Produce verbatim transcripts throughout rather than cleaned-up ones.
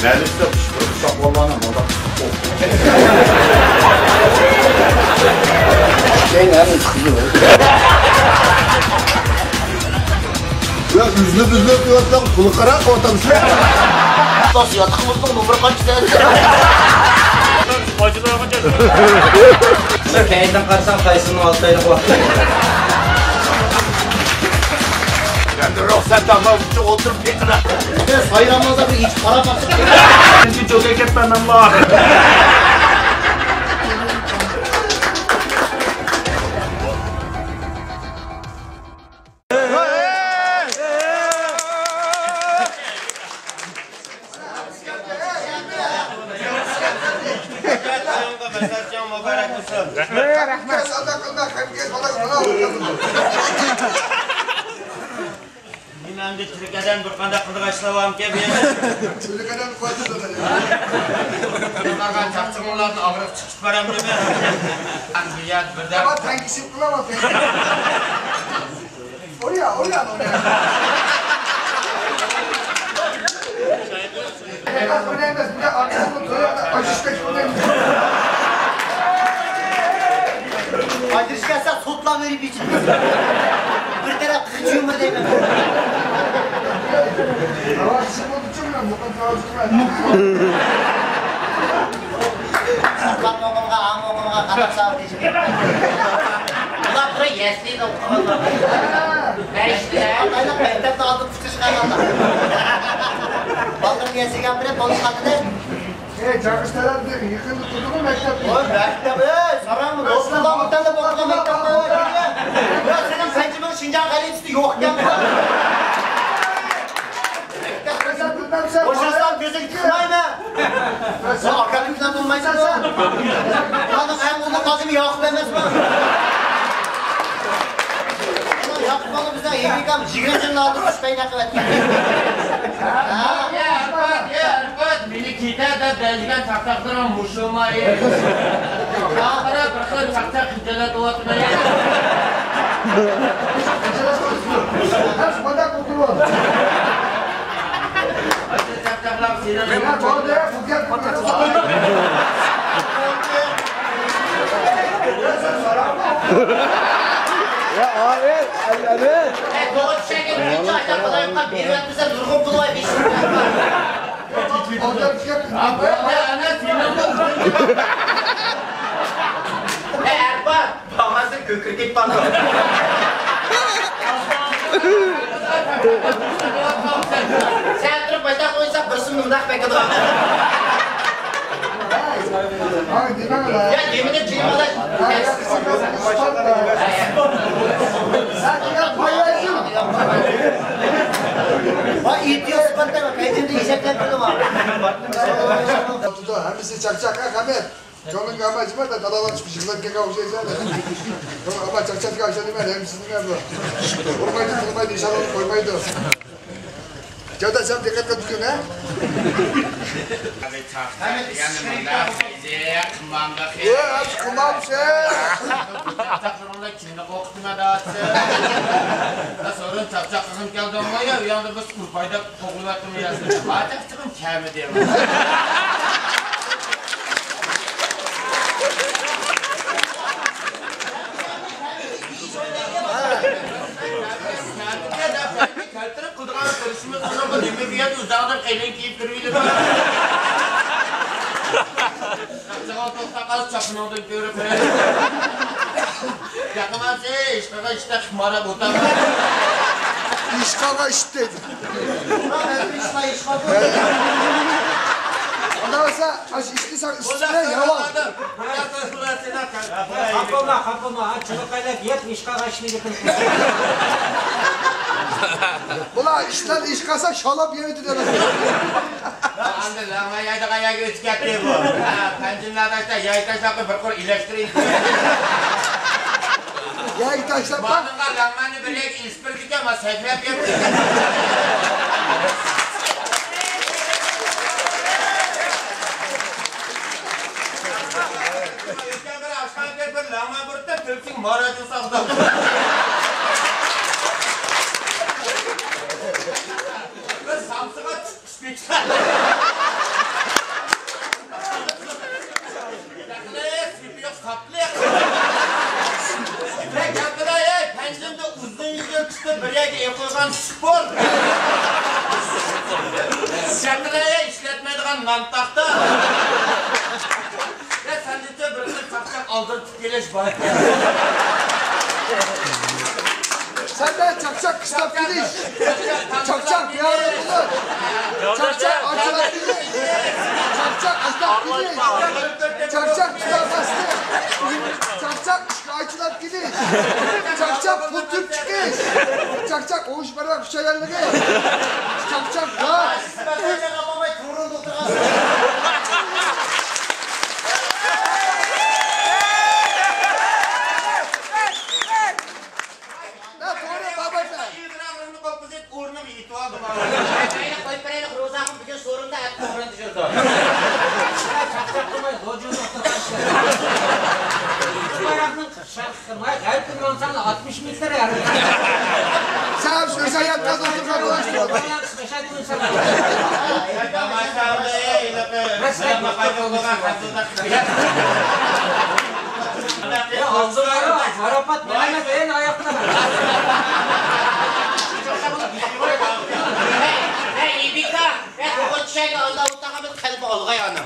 مەلۇم ئۇششاق بالىلارنى مۇنداق كېيىن ھەممىسى قىزىل. يا ئۈزۈلۈپ ئۈزۈلۈپ يۈرسەڭ قۇلىقىراق ئوتۇرسا. ياتىقىمىزنىڭ نومۇرى قانچە؟ ئاجىلارغا كەلدى. كەينىدىن قارىسام، تايسوننىڭ ئالتە ئايلىق ۋاقتى. ئەمدى رۇخسەت تاپماي ئولتۇرۇپ كېتىڭلار. سايراملاردا بىر ئىچىپ قاراپ باقساق. بىرىنچى جوكەي كەتمەن مەنلا. رەھمەت. نېمە ئەمدى تىلىكەدەن بىر قانداق قىلىدىغان ئىشلار بارمىكەن بۇ يەردە؟ تىلىكەدەن قويدى. بۇلارغا چاقچىقىڭلاردىن ئاغرىق چىقىپ بارامدىمەن؟ ئەمدى يا بىردەم. ئەمما تەڭكىشىپ قىلىۋاتىدۇ. ئويا، ئويا، ئويا. ئايدىرىش كەلسە سوتلاپ بېرىپ ئىچىمىز. بىر تەرەپ قىچىيۇمۇ دەيمەن. سوتلاپ ئوقۇمغا، ئام ئوقۇمغا قاراپ سالدى. ئۇلار بىر يەسلىدە ئوقۇغانلار. ئەي، ئىشتە. ئاتايلىق مەكتەپتە ئالدى پۇتى چىقارغانلار. بالىلىرىنى يەسلىگە ئاپىرىپ، بولۇپ قالدى. ئەي، چاغىش تەرەپتە يېقىندا تۇردىغۇ مەكتەپتە. ۋاي، مەكتەپ، ئەي، ساراڭ، دوستلار مۇتەللىپ ئوقۇغان مەكتەپتە. يا، سېنىڭ پەنجىمىڭ شىنجاڭ غەلىتىسىدە يوق ئىكەن. بوشاشسام كۆزۈڭ چىقمايمەن. سەن ئاكامنىڭكىدىن بولمايسەن سەن. ئۇلارنىڭ ئەڭ ئۇلۇغ ئادىمى ياقۇپ ئەمەسمۇ؟ ياقۇپ بالا بىزنىڭ ھېلىكام يىگىرمە يىلدىن ئالدىن ئۈچ پەينە قىلىۋەتكەن. يا ئەربات، يا ئەربات، مېنى كېتە دەپ دەيدىغان چاقچاقلىرىڭ مۇشۇما ئىش. ماڭا قارا، بىر خىل چاقچاق خىجالەت بولۇۋاتىمەن. ھەس، مانداق ئولتۇرۇۋال. يا ئاۋۇ، ئەللەبى. ئەرباب! باھاسى كۆكرىكىپ بارىدۇ. سەن تۇرۇپ مۇنداق قويسا، بىرسى مۇنداق بېكىدۇ. يا، نېمىنى جىمىڭلاش؟ ۋاي، ئېتىيوپ سىپاتتا، پەيجىمدە ئېشەكلەپ كېلىۋال. ھەممىسى چاقچاق، ھە، قەمەت. كۆڭلۈڭگە ئالما، جىما، داداڭلار چىقىپ يىغلاپ كەلگەن ئوخشايسەن. ئالما، چاقچاققا ئوخشايدۇ، ھەممىسىنى بۇ. ئۇرمايدۇ، تىلمايدۇ، ئىشانغىلى قويمايدۇ. گەۋدە، سەن دىققەت قىلىپ تۇتقىن، ھە؟ قىمامداق. ئۆي، قىمامسەن. چاقچاقلىرىڭدا كىمنى قورقۇتىمەن دەۋاتىسەن؟ سورۇن چاقچاق قىلغىن كەلدىڭمۇ يا؟ ئۇ ياقتا بىز ئۇرپايداپ قوغلىۋەتتىمۇ يا؟ ما چاقچىقىم كەمىدى. كەلتۈرۈپ قىلىدىغان قىلىشىمىز ئۇنىڭغا نېمە بۇ يەردە ئۇزاقدىن قېلىن كىيىپ كىرىۋېلىپ. چاقچىغان توختاپ قالسا چاپىنىڭدىن كۆرۈپ. ياقماسى ئىشقىغا ئىشتە قىمارا بوتاما. ئىشقاغا ئىشتە. ئۇنداق بولسا ئاشۇ ئىشتە سەن ئۈستىدە ياۋا. خاپىما، خاپىما، چىلىقايلاپ يەپ ئىشقاغا ئىشلىگىتىم. بۇلار ئىشتان ئىشقاسا شالاپ يەۋېتىدۇ. ئاندىن لەڭمەن يەيدىغان يەرگە ئۆتۈپ كەتتى بۇ. ھە، پەنجىملەردە ياي تاشلاپ بىر قۇر ئىلەشتۈرۈپ. ياي تاشلاپ. مانىڭغا لەڭمەننى بىر يەرگە ئېسىپ بېرىدىكەن، ما سەكرەپ يەپ. ئۆتكەن بىر ئاشخانىغا بىر لەڭمەن بۇرۇتتا تۆپسىگە ماراجۇ ساغدام. بىر يەرگە ئېقىلغان ئىشىك بول. شەتىلەيە ئىشلەتمەيدىغان نان تاختا. يا سەندىچە بىر خىل چاقچاق ئالدۇرتۇپ كېلىش بار. سەندە چاقچاق قىستاپ كېلىش. چاقچاق يارىلىق بولۇش. چاقچاق ئاچىلاپ كېلىش. چاقچاق ئىستاپ كېلىش. چاقچاق تۇتالماسلىق. چاقچاق ئىشىك ئاچىلاپ كېلىش. چاقچاق پۇل تۈپ چىقىش. چاقچاق ئوڭۇش بارماق ئۈچ ئاياللىقى. چاقچاق ياش. ھە، توغرا، بابا. ئورنىغا يېتىۋالدىم. قويۇپ بېرەيلى، روزاخۇن بۈگۈن سورۇندا ئەتە قوغرىندا يۈرىدۇ. چاقچاق قىلماي، غوجىدا ئولتۇرغان ئىشلار. شۇ بايراقنىڭ شاخسىغا غەربتىن ماڭساڭ ئاتمىش مېتىر يارىم. سەن شۇ ساياقتا ئولتۇرغان بولۇشتۇ. يا، ئالدىغا زاراپات بەرمە، ئەينى ئاياققا. ھەي، ھەي، ئىبىكا، ھەي، توغرا چۈشەنگە ئاللاھۇ تائالا بىر قەلبى ئالغاي ئانا.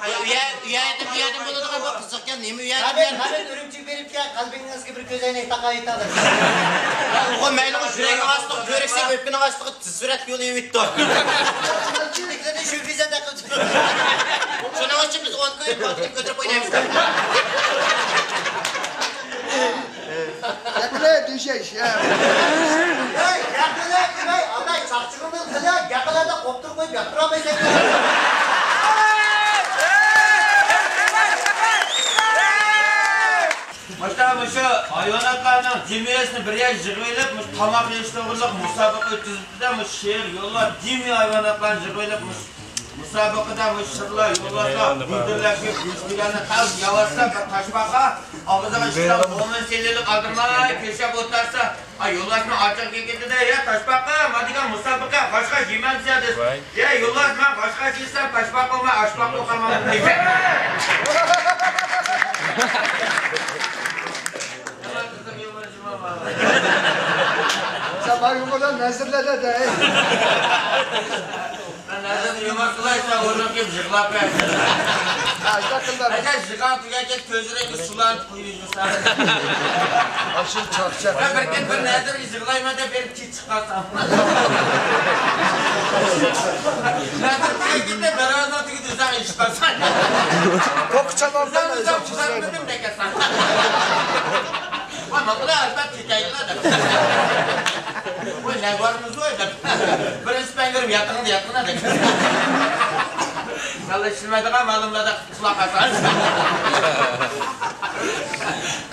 ئۇ يەر، ئۇ يەردىن بۇ يەردىن بولىدىغان بۇ قىزىقكەن نېمە ئۇ يەردىن بۇ يەردىن؟ بېرىپ كەل، قەلبىڭىزگە بىر كۆزەينەك تاقايتاغىن. ئۇ مەيلىغۇ يۈرەكنىڭ ئاستىغا، يۈرەك سېلىپ ئۆپكىنىڭ ئاستىغا تېز سۈرئەتتە يول ئېلىۋېتىپتۇ. شۇنىڭ ئۈچۈن بىز ئون كويۇن باتكىنى كۆتۈرۈپ ئوينايمىز. ياقىلە دېيىشەيش. ھەي، ياقىلە دېمەي، ئانداق چاقچىقىڭنى قىلە، ياقىلەدە قوپتۇرۇپ قويۇپ ياقتۇرالمايسەن. ماشتا مۇشۇ ھايۋاناتلارنىڭ جىمىسىنى بىر يەرگە يىغىۋېلىپ، مۇشۇ تاماق يېيىش توغرىلىق مۇسابىقە ئۆتكۈزۈپتۇ-دە، مۇشۇ شېئىر يوللار جىمى ھايۋاناتلارنى يىغىۋېلىپ، مۇشۇ مۇسابىقىدە مۇشۇ شىرلار، يولۋاسلار، بۈدۈرلەر كېلىپ، گۈلچىلەرنى تاز ياۋاتسا، بىر تاشپاقا ئاغزىغا ئىككى تال مومىن سېلىلىپ ئالدىرىماي كۆشەپ ئولتۇرسا، ئا، يولۋاسنىڭ ئاچچىقى كېتىدۇ-دە، يا تاشپاقا، ما دېگەن مۇسابىقە، باشقا يېمەمسە دېسە، يا يولۋاس، مەن باشقا ئىش يېسەم، تاشپاقا بولماي، ئاشپاقا بولۇپ قالمامدۇ دېسە. سەن ماڭا يۇمۇردا نەزىرلەردە دەي. مەن نەزىرنى يۇمۇر قىلاي، سەن ئورنۇڭغا كېلىپ يىغلاپ بەر. ھە، شۇنداق قىلدىم. ئەگەر يىغاڭ تۈگەپ كەتسە، كۆزلىرىڭگە سۇلارنى قۇيۇپ يۈرسەڭ. ئاشۇ چاقچاق. مەن بىر كۈن بىر نەزىرگە يىغلايمەن دەپ بېرىپ كېچىكىپ قالسام. نەزىر تۈگەپ كەتسە، دەرۋازىنىڭ تېگىدە ئۆزۈڭ ئېلىشىپ قالساڭ. توققۇزچە ئالدىم، ئۆزۈڭ ئۆزۈڭ ئۇزاتمىدىم دەپ كەتسەڭ. ۋاي، ماقۇل، ئەلۋەتتە. كېتەيلى دەپ. ۋاي، نەگۋارمىز ۋاي دەپ. بىرىنچى پەنگىرىم ياتىقىڭدا ياتقىنا دەپ. ياللا ئىشلىمەيدىغان مالىملاردا قۇلاق ئاسان.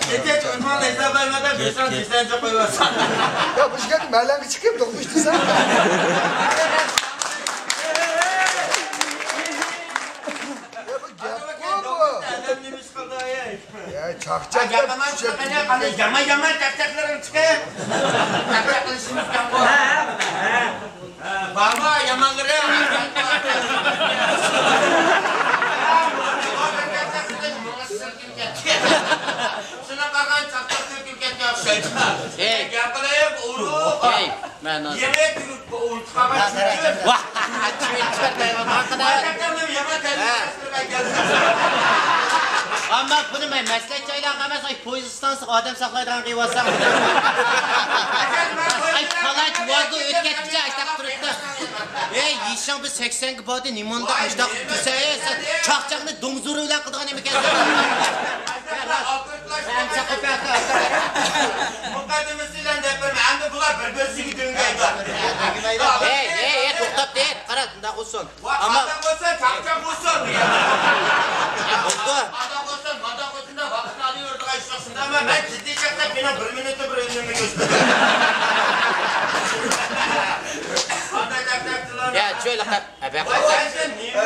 كېچە ئۇنىڭ ھېسابلايمەن دەپ بېشىڭ دېسەنچە قويۇۋاتسان. يا، بۇ يىگىت مەلەڭگە چىقىپ دوقمۇش دېسەم. يا، بۇ گەپقۇ بۇ. ئادەم نېمە ئىش قىلدى، ئەي؟ يا، چاقچاق دەپ قانداق، قانداق يامان، يامان چاقچاقلىرىڭ چىقىپ. چاقچاق قىلىشىمىز كەڭ بۇ. ھە، بارمۇ يامانلىرىڭ؟ شۇنى قارىغان چاقچاق تۆكۈلۈپ كەتكەن ئوخشايدۇ. ھەي. گەپ قىلىپ، ئۇرۇپ. ھەي، مەن ھازىر. يېڭى تۈگۈپ، ئۇرۇپ قالغان چۈجۈم. ۋاھ، چۈجۈم دەيمەن، قانداق؟ چاقچاقنى يامان تەربىيە. ھە. ئەمما بۇنى مەن مەسلىھەتچى ئايلانغان ئەمەس، ئاي، پويىز ئىستانسىغا ئادەم ساقلايدىغان قىلىۋالساڭ. ئاي، پالاچ ۋاگون ئۆتكەتكىچە ئاشتاق تۇرۇپتۇ. ئەي، يېشىڭ بىر سەكسەنگە باردى، نېمانداق ئاشتاق تۇرسا، ئەي، سەن چاقچاقنى دوڭزۇرى بىلەن قىلىدىغان نېمىكەنسەن. مۇقەددىمىسى بىلەن دەپ بەرمە، ئەمدى بۇلار بىر-بىرسىگە دۆڭگەيدۇ. ئەي، ئەي، ئەي، توختاپ دەيت، قارا، مۇنداق بولسۇن. ۋاي، ئەمما قانداق بولسا، چاقچاق بولسۇن دېگەن. بولدى. قانداق بولسۇن، مانداق بولسۇن دەپ ۋاقىتنى ئالىۋېرىدىغان ئىش يوق. شۇنداقمۇ مەن جىددىي شەخسلەر مېنىڭ بىر مىنۇتتا بىر ئۈنۈمنى كۆرسىتىدۇ. قانداق چاقچاقچىلار. يا، چۆلە قاپ. ۋاي، سەن نېمە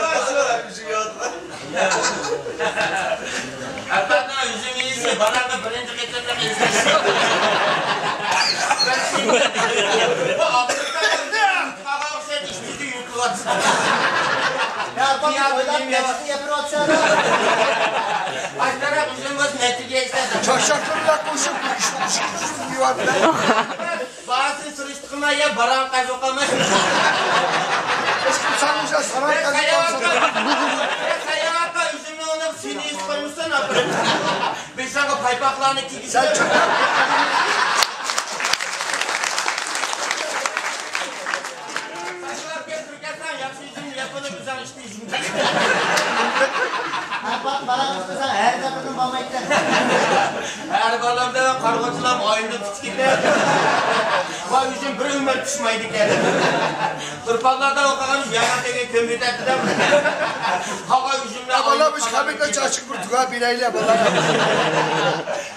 شۇ؟ ئەپەتنىڭ يۈزىنى يېسە، بالاڭغا بىرىنچى قېتىملىق ئىزدەش. بۇ ئاپرىكا قاغا ئوخشايدۇ، ئىچىدە يۇتۇلۇۋاتىدۇ. يا، بىلمەيمەن. ئاشتراق ئۈزۈم بولسا نەتىجە ئىشلەتسە. چاقچاقلار بىلەن قوشۇپ، ئىش، ئىش، ئىش، ئىش، يا باراڭ قەزۇ قالماس. ساراڭ قەزۇ قالماس. ساياۋاققا ئۈزۈمنى ئۇنىڭ سېنى ھېس قىلمىسۇن، ئاپىرىن. بېشىڭغا پايپاقلارنى كىيگۈزسە. سەن چوقۇم. ساقلاپ كەتسەڭ ياخشى ئۈزۈم ياپىلىپ ئۆزۈڭ ئىشتى. ھەر بالا بارامىز دېسەڭ، ھەر زاپىدىن بولمايتتى. ھەر بالامدا قارىغۇچىلار ئايلىنىپ كېتىدىكەن. ۋاي، ئۈزۈم بىر ئۆمۈر پىشمايدىكەن. تۇرپانلاردا ئوقۇغان ياڭاق دېگەن كۆمۈۋېتەتتى-دە. قالغان ئۈزۈملەر. بالام، مۇشۇ خەمىتنى چاچىغا بىر دۇئا بېرەيلى، بالام.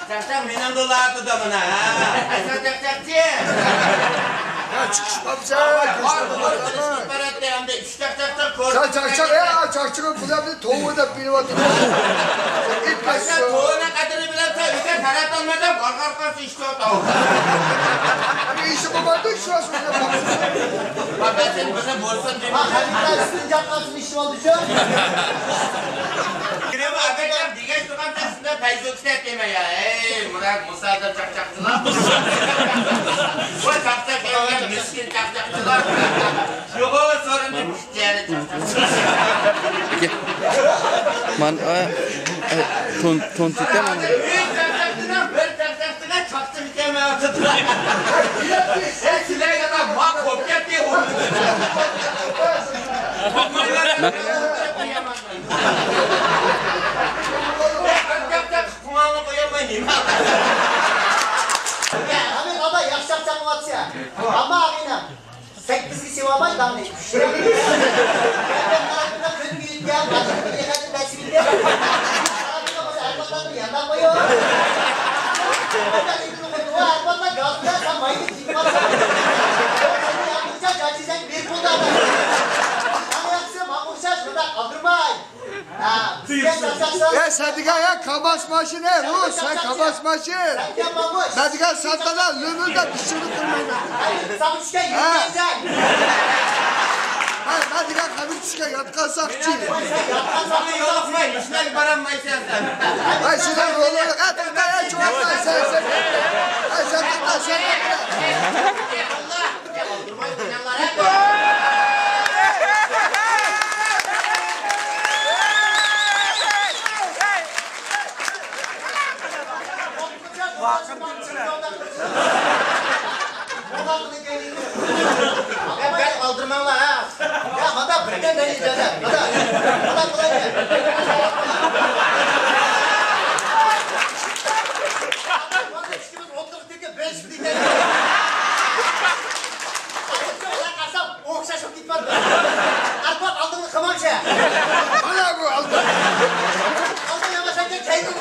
چاقچاق مېنىڭ دولاتىدا مانا، ھە. ئەسلى چاقچاقچى. يا، چىقىش بوپسەن. بار، بار، بار. بار، بار. ئەمدى ئۈچ چاقچاقچاق كۆردۈم. سەن چاقچاق، يا، چاقچىقى بۇلارنى توۋا دەپ بىلىۋاتىدۇ. ئىت قاچسا. توۋىنىڭ قەدرىنى بىلەپسەن، ئۆيگە تەرەت ئالمىدىم، غارغار قاچسا ئىش يوق. بىر ئىشى بولمايدۇ، شۇ ئاسماندا. ئاتا سەن بىزنى بولسۇن دېمە. ھەممە ئىشتىن جاققانسىز ئىش بولدى شۇ. كىرىمى ئاكاجان دېگەن تۇرغان. شۇنداق پەيزۇل كىتاب دېمە يا. ئەي، مۇرات، مۇسادىر چاقچاقچىلار. ۋاي، چاقچاق يەۋەرگەن مىسكىن چاقچاقچىلار. يوغان سورۇننى مۇشتەرى چاقچاقچىلار. مانا، ئە، ئە، تون، تون تېتەم. بىر چاقچاقچىنىڭ، بىر چاقچاقچىغا چاقچاق ئىكەن مەن ئوتتۇرا. ئەي، سىلەرگە ما قوپ كەتتى. مە- ئەمىن ئادا ياخشى چاقچاقلىۋاتىسەن. ئەمما ئاغىنەم، سەككىزگە سېۋەلمەي داڭنى. ئە، سەن دېگەن يا كاماز ماشىنا، ھۇ، سەن كاماز ماشىنا. مەن دېگەن ساتانا لۆمۈردە بىشىنى قىلمايمەن. ھە. ھە، مەن دېگەن خەۋىرى چۈشكەن ياتقان ساقچى. ھەي، سېنىڭ رولۇڭ يوق، ھە، توختا، ھە، چوڭ، ھە، سەن، سەن، ھە، سەن توختا، سەن توختا. ئالدىرماڭلار، ھە. يا، مانا بىردىن دەل ئىجازەت. مانا، مانا، مانا. ئوخشاش بولۇپ كېتىپ بارىدۇ. ئارقا ئالدىڭدا قامامچە. مانا بۇ ئالدى. ئالدىڭ ياماشانچە كەينىڭ.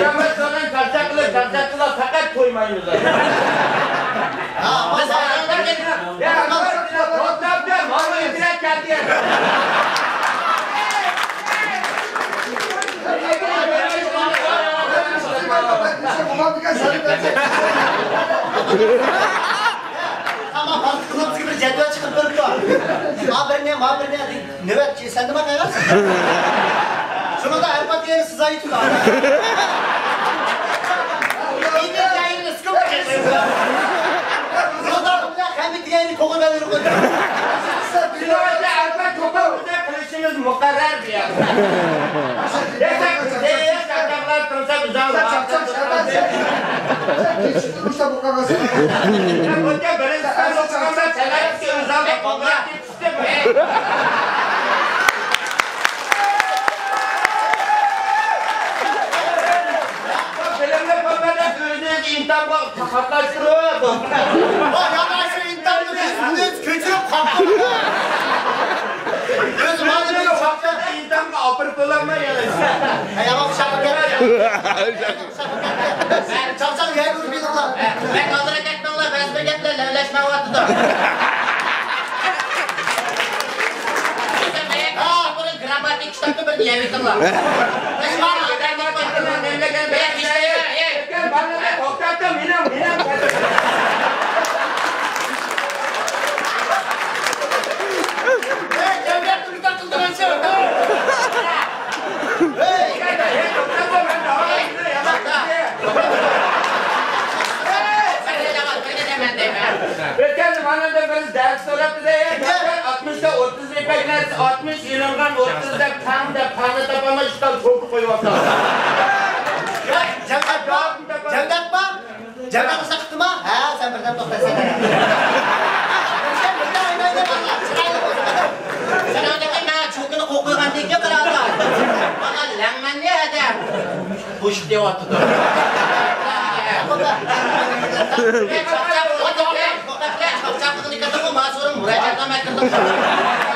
ياماشانچە چاقچاق قىلىپ، چاقچاقچىلار پەقەت تويمايمىز. ھا، بىز ھەقىقەتەن يا، توختاپ تۇر، ماۋۇ ئۆتۈرەك كەلدى. ئەمما بىر جەدۋەل چىقىرىپ بېرىپتۇ. ما بىرنى، ما بىرنى. نۆۋەت سەندىمۇ قەغەز؟ شۇنىڭدا ئەربات يەنە سىزايتىدۇ. ئەربات توپا بىزنى قىلىشىمىز مۇقەررەر بۇ يەردە. بىرىنچى فىلىمنى قويمادا ئۆزىنى ئىمتىھانغا قاتناشتۇرۇپ. ۋاي، يامان شۇ ئىمتىھاننى بىز كۆچۈرۈپ قاپتۇق. ئۆزى مانا بىر چاقچاق ئىمتىھانغا ئاپىرىپ بولالماي يەنە. ھەي، يامان ئۇششاق گەپ. چاقچاق يەرگە ئۇرۇپ يېتىڭلار. بەك ئازراق گەپ قىلىڭلار، بەزى بىر گەپلەر لەۋلەشمەيۋاتىدۇ. ھە، بۇرۇن گرامماتىك كىتابنى بىر يەۋېتىڭلار. توختاپ تۇر، مېنىڭ، مېنىڭ. بىز دەرس سوراپتۇ دە، ئاتمىشتا ئوتتۇز يىپەكلەر، ئاتمىش ئېلىنغان، ئوتتۇز دەپ تەڭ دەپ، قانى تاپالماي ئىشتان توپۇپ قويۇۋاتىدۇ. يا، جەڭگەپ بار، جەڭگەپ بار. جەڭگەپ قىلسا قىپتىما؟ ھە، سەن بىردەم توختايسەن. سەن بىردەم ئوينايدۇ، بالىلار، چىرايلىق بولسۇن. سەن ئۆتەكەن، مەن چوكىنى قويۇپ قويغاندىن كېيىن قاراڭلار. مانا لەڭمەننى ھەدە. بوشۇپ دەۋاتىدۇ. چاقچاق قىلغىنى كىردىڭمۇ، مانا سورۇن مۇراجىئەت قىلماي كىردىڭ.